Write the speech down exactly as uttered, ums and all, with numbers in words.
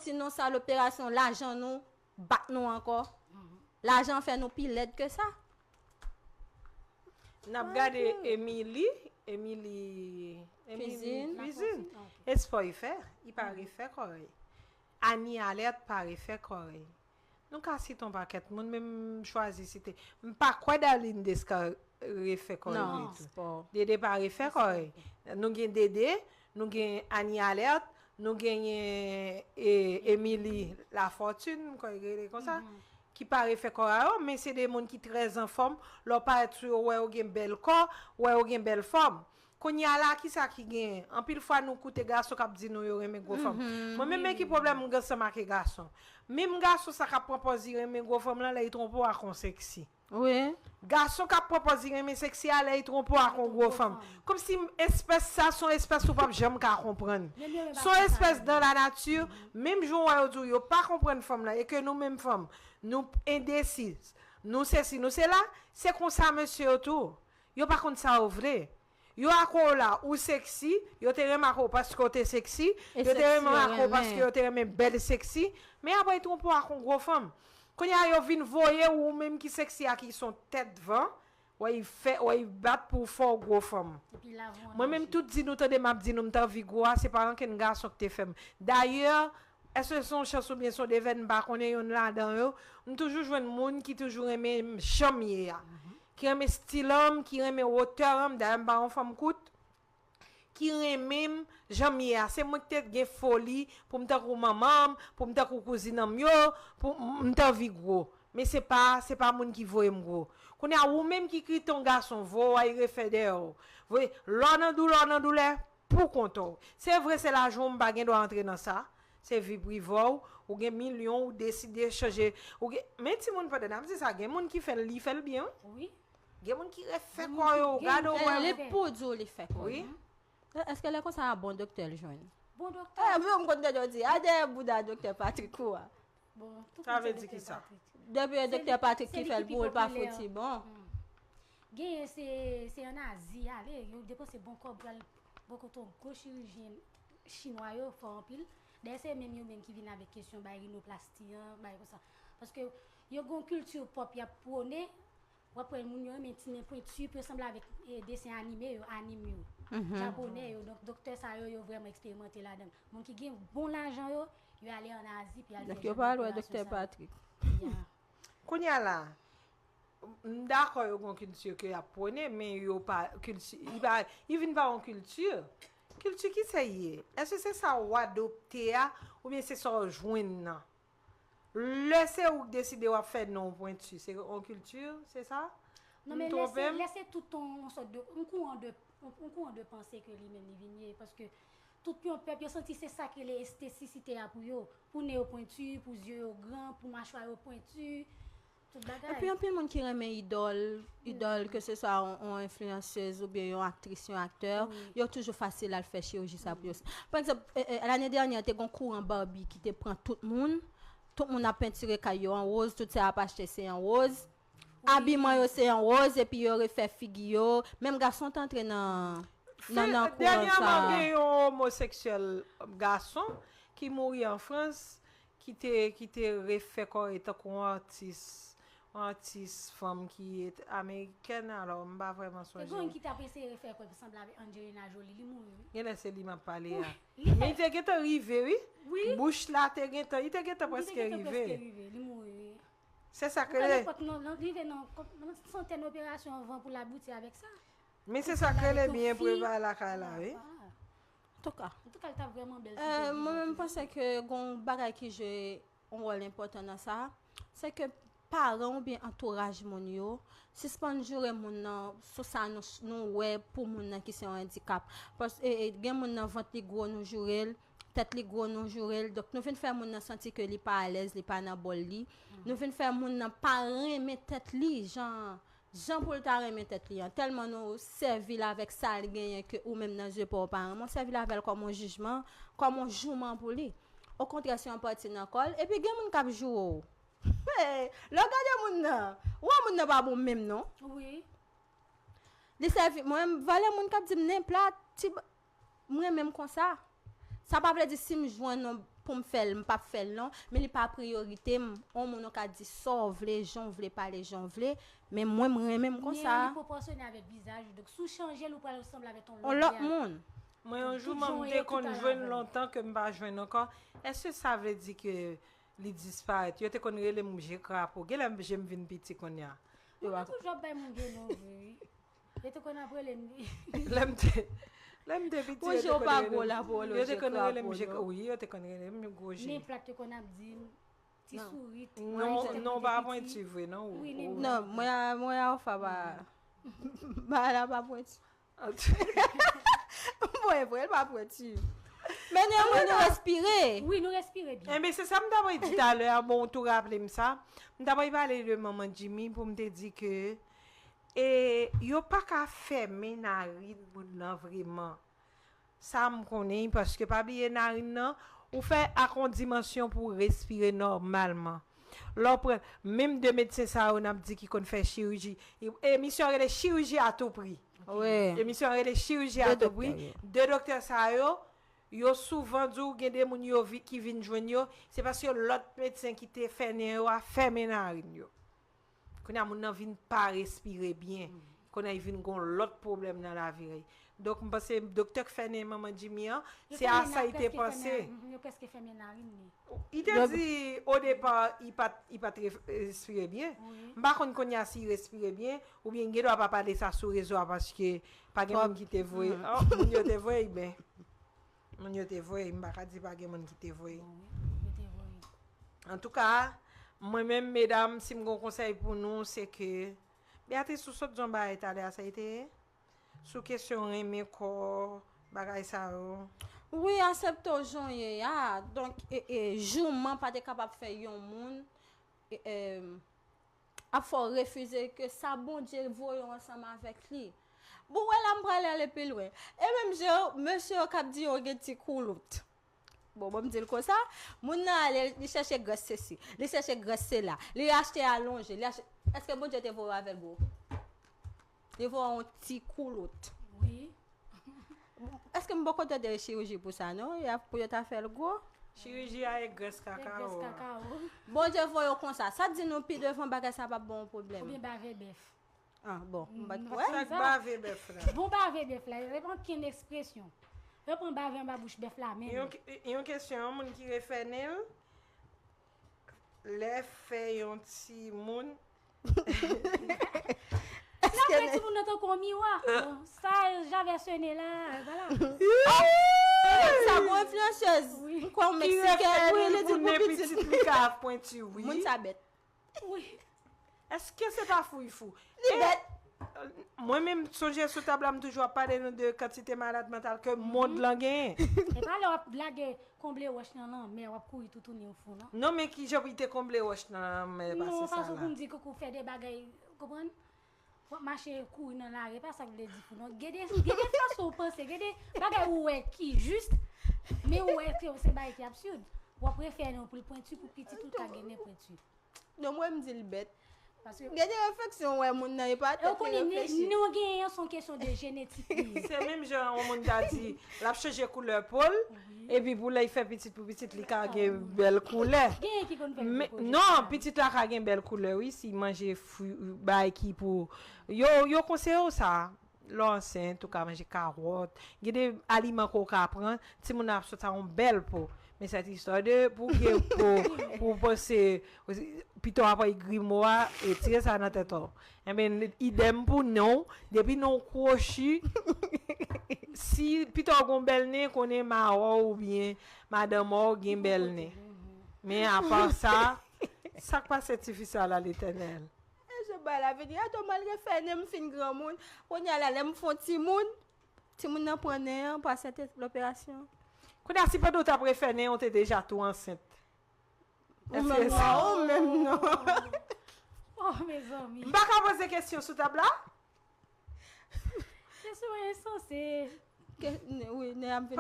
Ti non sa loperasyon lajan nou bat nou ankò. Lajan fè nou pi lèd ke sa. N ap gade Emily, Emily, Emily Cuisine. Cuisine. Espò i fè, i pa refè kò l. Annie Alerte pa refè kò l. Nou ka site yon pakèt moun, men m chwazi site. M pa kwè Darline Desca refè kò l Non, ditou. spò. Dede pa refè kò l. Nou gen Dede, nou gen Annie Alerte, nou genyen e, Emily Lafortune, m kwè l rele konsa, ki pa refè kò a yo, men se de moun ki trè anfòm. Lè w parèt sou yo, w wè yo gen bèl kò, w wè yo gen bèl fòm. Kounye a la, kisa ki genyen? Anpil fwa, nou koute gason k ap di nou yo renmen gwo fanm. Mwen menm, men ki pwoblèm m gen ansanm ak gason? Menm gason sa k ap pran pòz li renmen gwo fanm lan, lè li twonpe w ak yon seksi. Wi. Gason k ap pran pòz li renmen seksi a, lè li twonpe w ak yon gwo fanm. Kòmsi espès sa se yon espès ou p ap janm ka konprann. Menm yo menm pa Se yon konn sa espès yo. Dan la nati, menm jan w wè yo di w yo pa konprann fanm lan, e ke nou menm fanm, nou endesi, nou sesi, nou sela, se konsa mesye yo tou. Yo pa konn sa yo vle. Yo ak ou la, ou seksi, yo te renmen ak ou paske w te seksi, E yo te seksi renmen yo ak ou renmen. Paske yo te renmen bèl seksi, men apre yo twonpe w ak yon gwo fanm. Kounye a yo vin voye ou menm ki seksi a ki se yon tèt van, wè y fè, wè y bat pou w fè w gwo fanm. Epi lave w an Mwen menm danje. Tout di nou tande m ap di nou m t anvi gwo a, se pa ankenn gason ki te fè m. Dayè, èske se yon chans oubyen se yon devèt, m pa konnen, yonn ladan yo, m toujou jwenn moun ki toujou renmen m jan m ye a. Ki renmen stil an m, ki renmen wotè an m, dayè m pa yon fanm kout, ki renmen m jan m ye a. Se mwen ki te gen foli pou m tankou manman m, pou m tankou kouzin an m yo, pou m, m t anvi gwo. Men se pa, se pa moun ki voye m gwo. Kounye a, ou menm ki kite yon gason voye w al refè dèyè w. Voye, lè w nan doulè, w nan doulè, pou kont ou. Se vre, se lajan w, m pa gen dwa antre nan sa. Se vi prive w, ou gen milyon, ou deside chanje. Ou gen, men timoun pandan n ap di sa, gen moun ki fè l, li fè l byen, wi. Wi. Gen moun ki refè kò yo, gade w wè. Li pou di w li fè kò. Wi. Èske lè konsa a bon doktè l jwenn? Bon Eh, doktè. mwen m konn tande yo di, a dèyè bouda doktè Patrick ou a. Bon, tout Sa moun vle se di doktè ki sa? Patrick. Depi e Se doktè li- Patrick se ki li fè l ki pou ou, l pa popilè. fouti bon. Genyen se, se an Azi ale, yo depanse bon kòb pou al bò kote yon gwo chirijyen chinwa yo fò anpil. Dayè se menm yo menm ki vin avèk kesyon bay rinoplasti an, bay konsa. Paske yo gen yon kilti pòp y ap pwone, w ap wè moun yo renmen ti nen pwenti pou yo sanble avèk eh, desen anime yo, anim yo, japonè yo. Donk doktè sa yo, yo vrèman eksperimante ladan l. Moun ki gen bon lajan yo, yo ale an Azi pou y al fè Donk yo pa al wè doktè Patrick. Ya. Kounye a la, m dakò yo gen yon kilti ke y ap pwone, men yo pa kilti, li pa, li vin pa yon kilti. Kilti ki sa l ye? Èske se sa w adopte a, oubyen se sa w jwenn nan? Lè se ou k deside w ap fè non w pwenti, se yon kilti, se sa? Non, men M lè twonpe se, m? Lè se tout yon, yon sòt de, yon kouran de, yon, yon kouran de panse ke li menm li vin ye, paske tout yon pèp, yo santi se sa ki rele estesisite a pou yo, pou nen yo pwenti, pou zye yo gran, pou machwa yo pwenti, tout bagay. Epi anpil moun ki renmen idòl, idòl ke se swa yon, yon enfliyansez oubyen yon aktris, yon aktè, yo toujou fasil al fè chiriji sa pou yo. Pa egzanp, eh, eh, lane dènyè te gen yon kouran Barbie ki te pran tout moun. Tout moun ap pentire kay yo an woz, tout sa y ap achte se an woz. Abiman yo se an woz, epi yo refè figi yo. Menm gason t antre nan, nan, nan kouran sa. Dènyèman, gen yon omoseksyèl gason ki mouri an Frans, ki te, ki te refè kò li tankou yon atis, yon atis fanm ki amerikèn, alò m pa vrèman Te gen sonje. Yon ki t ap eseye fè kò l sanble avèk Angelina Jolie, li mouri, wi. Genlè se li m ap pale a. Li Men li te gentan rive, wi. Wi. Bouch la te gentan, li te gentan Li te prèske gentan rive. Prèske rive, li mouri, wi. Se sa k Ou konnen rele. Epòk nan, nan, li rive nan, nan santèn operasyon anvan pou l abouti avèk sa. Men se sa k rele byen prepare lakay la, wi. Ah. Antouka. Antouka, l t ap vrèman bèl. Eh, mwen menm, m panse ke gen yon bagay ki jwe yon wòl enpòtan nan sa, se ke paran oubyen antouraj moun yo sispann joure moun nan sou sa nou, nou wè pou moun nan ki se yon andikap. Pas, e, e, gen moun nan vant li gwo, nou joure l, tèt li gwo, nou joure l. Donk, nou vin fè moun nan santi ke li pa alèz, li pa nan bòl li. Nou vin fè moun nan pa renmen tèt li, jan, jan pou l ta renmen tèt li an. Tèlman nou sèvi l avèk sa l genyen ke ou menm nan zye pa w pa renmen, w sèvi l avè l kòm yon jijman, kòm yon jouman pou li. Okontrè, se yon pati nan kò l. Epi gen moun k ap joure w. Lè w gade moun nan, ou wè moun nan pa bon menm non. Wi. Li sèvi, mwen, valè moun k ap di m nen plat, ti, m renmen m konsa. Sa pa vle di si m jwenn yon, pou m fè l, m p ap fè l non, men li pa priyorite m. On moun ou ka di sa w vle, jan w vle, pale jan w vle, men mwen, m renmen m konsa. Men li pwopòsyone avèk vizaj ou, donk si w chanje l, ou pral sanble avèk yon lòt On lòt moun. Mwen, yon jou, m te konn jwenn lontan ke m pa jwenn ankò. Èske sa vle di ke li disparèt? Yo te konn rele m je krapo. Genlè je m vin piti kounye a. Mwen toujou ap bay moun de non vre, wi. Yo te konn ap rele m. Lè m te, lè m te piti, yo te konn rele m. Yo te konn rele m je krapo. Wi, yo te konn rele m gwo je. Men plat yo konn ap di m ti sourit. Non, non, pa pwenti vre, non. Wi, men non, mwen, mwen a ou fa ba. Ba la pa pwenti. Bon, e vre, l pa pwenti. Men nou, nou respire. Wi, nou respire byen. Enben, se sa m ta voye di talè a, bon, ou tou raple m sa. M ta voye pale de manman Jimmy pou m te di ke e, yo pa ka fèmen narin moun nan vreman. Sa m konnen, paske pa bliye narin nan, ou fè ak yon dimansyon pou w respire nòmalman. Lè w pran, menm de medsen sa yo n ap di ki konn fè chiriji, emisyon an rele chiriji a tou pri. Emisyon an rele chiriji a tou pri. De doktè sa yo, yo souvan di w gen de moun yo ki vin jwenn yo, se paske lòt medsen ki te fè nen yo a fèmen narin yo. Kounye a moun nan vin pa respire byen. Kounye a li vin gon lòt pwoblèm nan lavi li. Donk m panse doktè k fè nen manman Jimmy an, se a sa li te panse. Yo prèske fèmen narin li. Li te di o depa li pa t li pa t respire byen. M pa konn kounye a si li respire byen oubyen li gen dwa pa pale sa sou rezo a paske pa gen moun ki te voye. Moun yo te voye li ben. Moun yo te voye, m pa ka di pa gen moun ki te voye. Antouka, mwen menm medam, si m gen yon konsèy pou nou, se ke Beatrice ou sot di yon bagay talè a, sa e te ye? Sou kesyon renmen kò, bagay sa yo. Wi, aksepte w jan w ye a. Donk, e, e, jouman pa te kapab fè yon moun e, e, ap fè w refize ke sa Bondye voye w ansanm avèk li. Bon, wè la m prale ale pi lwen. E menm jan mesye yo k ap di yo gen ti koulout. Bon, ban m di l konsa, moun nan ale, li chèche grès sesi, li chèche grès sela, li achte alonje, li achte, èske Bondye te voye w avè l gwo? Li voye w yon ti koulout. Wi. Èske m poko tande chiriji pou sa non? Y ap pou yo ta fè l gwo? Chiriji a e grès kakawo. Grès kakawo. Bondye voye w konsa. Sa di nou pi devan bagay sa p ap ba w pwoblèm. Oubyen bave bèf. Ah, bon, m pa t wè. Sa k bave bèf la? Bon bave bèf la, yo pa ankenn ekspresyon. Yo pran bave anba bouch bèf la menm. Yon kesyon, yon moun ki refè nen l, lè fè yon ti moun. Nan fè timoun nan tankou yon miwa. Bon, sa Javè Sene la, vwala. Sa gwo enfliyansèz. M kwè yon Meksikèn, wi, li di pou pitit li. Pitit li ka pwenti, wi. Moun sa bèt. Wi. Èske se pa fou li fou? Li bèt. Mwen menm, sonje sou tab la, m toujou ap pale nou de kantite malad mantal ke mond lan genyen. E pa lè w ap lage konble wòch nan lanmè, w ap kouri toutouni ou fou, non? Non, men kijan pou li te konble wòch nan lanmè, pa se sa la. Non, fason pou m di koukou fè de bagay, konprann? W ap mache kouri nan lari, e pa sa k vle di fou, non. Gen de, gen de fason w panse, gen de bagay ou wè ki jis, men ou wè ke se bagay ki absid. W ap refè nen w pou l pwenti, pou pitit ou ka gen nen pwenti. Non, mwen m di l bèt. Gen de refleksyon w wè moun nan e pa tèt li reflechi. Nou genyen an se yon kesyon de jenetik li ye. Se menm jan yon moun ta di l ap chanje koulè po l, epi pou lè l fè pitit pou pitit li ka gen bèl koulè. Genyen ki konn fè l gen koulè. Non, pitit la ka gen bèl koulè wi si l manje fwi, bagay ki pou, yo, yo konseye w sa. Lè w ansent, ou ka manje kawòt. Gen de aliman ke w ka pran, timoun nan ap sot ak yon bèl po. Men sèt istwa de pou w gen po, pou w panse, pito w ap pran grimo a, retire sa nan tèt ou. Enben, idèm pou non, depi non kwochi, si pito w gen yon bèl nen, konnen mawon w oubyen madanm ou gen bèl nen. Men apa sa, sa k pase tifi sa la, Letènèl? E je bay la vini. Ato m al refè nen, m fin granmoun. Kounye a la, lè m fè yon timoun, timoun nan pran nen an, pase loperasyon. Kounye a, si pandan w t ap refè nen an, ou te deja tou ansent. Ou menm non, ou menm non. Oh, mezanmi. M pa ka poze kesyon sou tab la? Kesyon ensanse. Wi, nen ap vin.